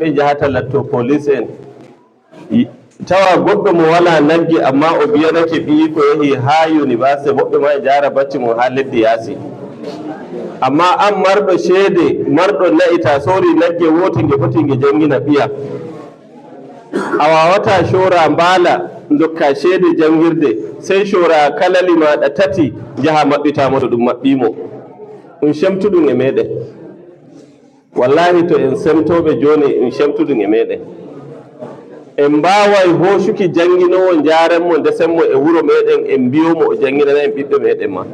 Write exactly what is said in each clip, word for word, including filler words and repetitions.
Ɓe njahata latto police en. Tawa goɗɗo mo walaa nagge, amma o biyanake ɓiyi ko yahi haa université, woɓɓe ma e njaara bacci mum haa leddi yaasi. Amma an marɗo ceede, marɗo na'i, ta soori nagge woote, nge foti nge janngina ɓiya. A waawataa coora mbaala ndokka ceede janngirde, sey coora kalali maaɗa tati, njaha maɓɓita mo to ɗum maɓɓii mo. Ɗum cemtuɗum e meeɗen. Wallaahi, to en semtooɓe jooni, ɗum cemtuɗum e meeɗen. En mbaaway hoocuki jannginoowo, njaaren mo, ndesen mo e wuro meeɗen, en mbiyo mo o jannginana en ɓiɓɓe meeɗen ma.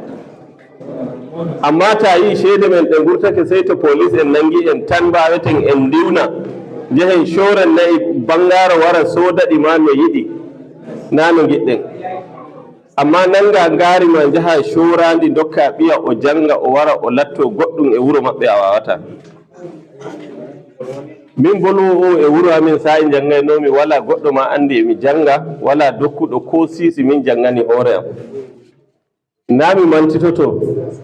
Amma ta yii ceede men ɗe ngurtake, sey to police en nanngi en tan mbaaweten en ndiwna, njehen cooren na'i banngaaro wara sooda ɗi ma no yiɗi, naa no ngiɗɗen. Amma nannga ngaari ma, njaha cooraandi, ndokka ɓiya, o jannga, o wara, o latto goɗɗum e wuro maɓɓe, a waawataa. Min boloowo o e wuro amin, saa'i njanngaynoomi, walaa goɗɗo ma anndi emi jannga, walaa dokkuɗo koo siisi, min janngani hoore am. Naa mi mantitoto,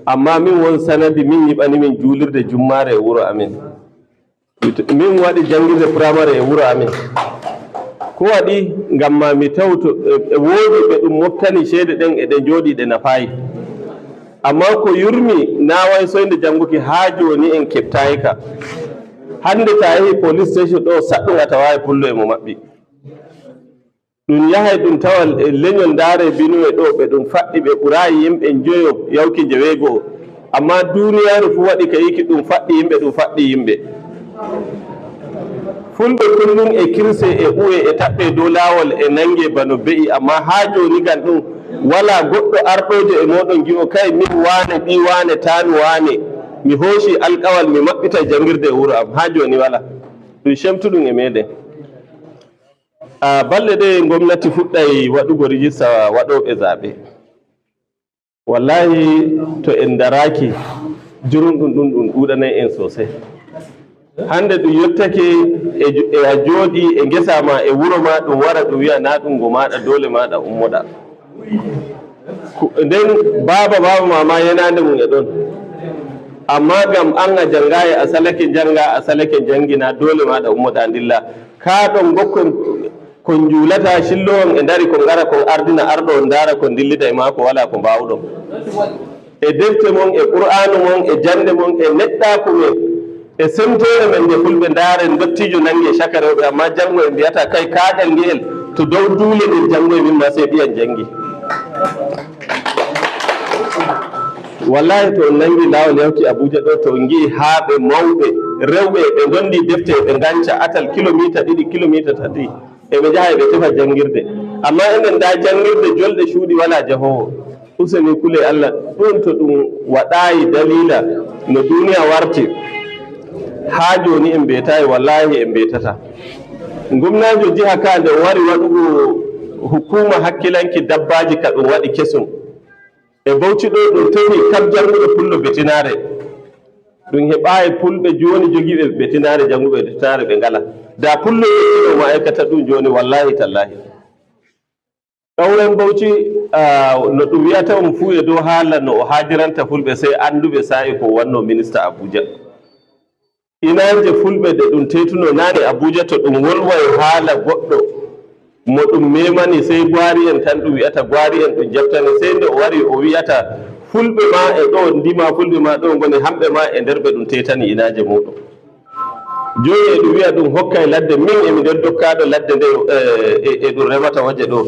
amma min won sanadi, min nyiɓani min juulirde jummaare e wuro amin. Min waɗi janngirde firamare e wuro amin. Ko waɗi? Ngam ma mi tawto e, e woodi ɓe ɗum moftani ceede ɗen, e ɗe njooɗi ɗe nafaayi. Amma ko yurmi, naa way soynde jannguki, haa jooni en keɓtaayi ka. Hannde ta yahi police station ɗo, saɗɗum a tawaayi pullo e mo maɓɓi. Ɗum yahay ɗum tawa e leñol, ndaare Binuwe ɗo, ɓe ɗum faɗɗi, ɓe ɓuraayi yimɓe njoyo yawki njoweego. Amma duuniyaaru fuu waɗi ka yiiki ɗum faɗɗi yimɓe, ɗum faɗɗi yimɓe. Fulɓe kullum e kirse, e uwe, e taɓɓe dow laawol, e nange bano be'i. Amma haa jooni kan ɗum walaa goɗɗo arɗoojo e mooɗon ngi'o kay min waane, ɓii waane, taanu waane, mi hooci alkawal mi maɓɓita janngirde e wuro am. Haa jooni walaa. Ɗum cemtuɗum e meeɗen. A, balɗe ɗe ngomnati fuɗɗay waɗugo rijista waɗooɓe zaaɓe. Wallahi, to en daraaki, jurumɗum ɗum, ɗum ɗuuɗanay en sosai. Hannde ɗum yottake e jo-, e a jooɗi e ngesa ma, e wuro ma, ɗum wara ɗum wi'a na ɗum ngo maaɗa, doole maaɗa ummoɗa. Ku-, nden baaba, baaba ma, ma yenaande mum e ɗon. Amma ngam an a janngaay, a salake njannga, a salake njanngina, doole maaɗa ummoɗa ndilla. Kaa ɗon ngokkon kon njuulata, cillo on e ndari, kon ngara kon ardina arɗo on, ndaara kon ndillida e maako, walaa ko mbaawɗon. E defte mon, e Qur'aanu mon, e jannde mon, e neɗɗaaku men, e semteere men nde Fulɓe, ndaaren ndottiijo nanngi e caka rewɓe, amma janngo en mbiyata kay kaaƴal nge'el to dow duule nden, janngo e min ma sey ɓiyan janngi. Wallahi, to on nanngi laawol yawti Abuja ɗo, to on ngi'i haa ɓe mawɓe rewɓe ɓe ndondi defte, ɓe nganca atal kilomita ɗiɗi, kilomita tati, e ɓe njaha e ɓe tefa janngirde. Amma enen ndaa janngirde jolɗe cuuɗi walaa jahoowo. Useni kule Allah, ɗum to ɗum waɗaayi daliila no duuniya warti, haa jooni en mbeetaayi, wallaahi en mbeetataa. Ngomnaajo jiha ka nde o wari waɗugo hukuuma hakkilanki dabbaaji ka ɗum waɗi kesum. E Bauchi ɗo ɗum tefi kab jannguɓe pullo betinaare. Ɗum heɓaayi pulɓe jooni jogiiɓe betinaare, jannguɓe betinaare ɓe ngala. Da pullo jogiiɗo ma'aikata ɗum jooni, wallahi tallahi. Ɗowren Bauchi, ah, no ɗum wi'ata on fuu e dow haala no o haajiranta fulɓe, sey annduɓe saa'i ko o wanno minista Abuja. Inaaje fulɓe ɗe ɗum teetuno naane Abuja, to ɗum wolway haala goɗɗo mo ɗum memani, sey gwari en tan ɗum wi'ata, gwari en ɗum jaɓtani. Sey nde o wari o wi'ata fulɓe ma e ɗo ndima, fulɓe ma ɗo ngoni, hamɓe ma e nder ɓe ɗum teetani inaaje muɗum. Jooni e ɗum wi'a ɗum hokkay ladde, min emi nder dokkaaɗo ladde nde, e, e, e ɗum remata waje ɗo.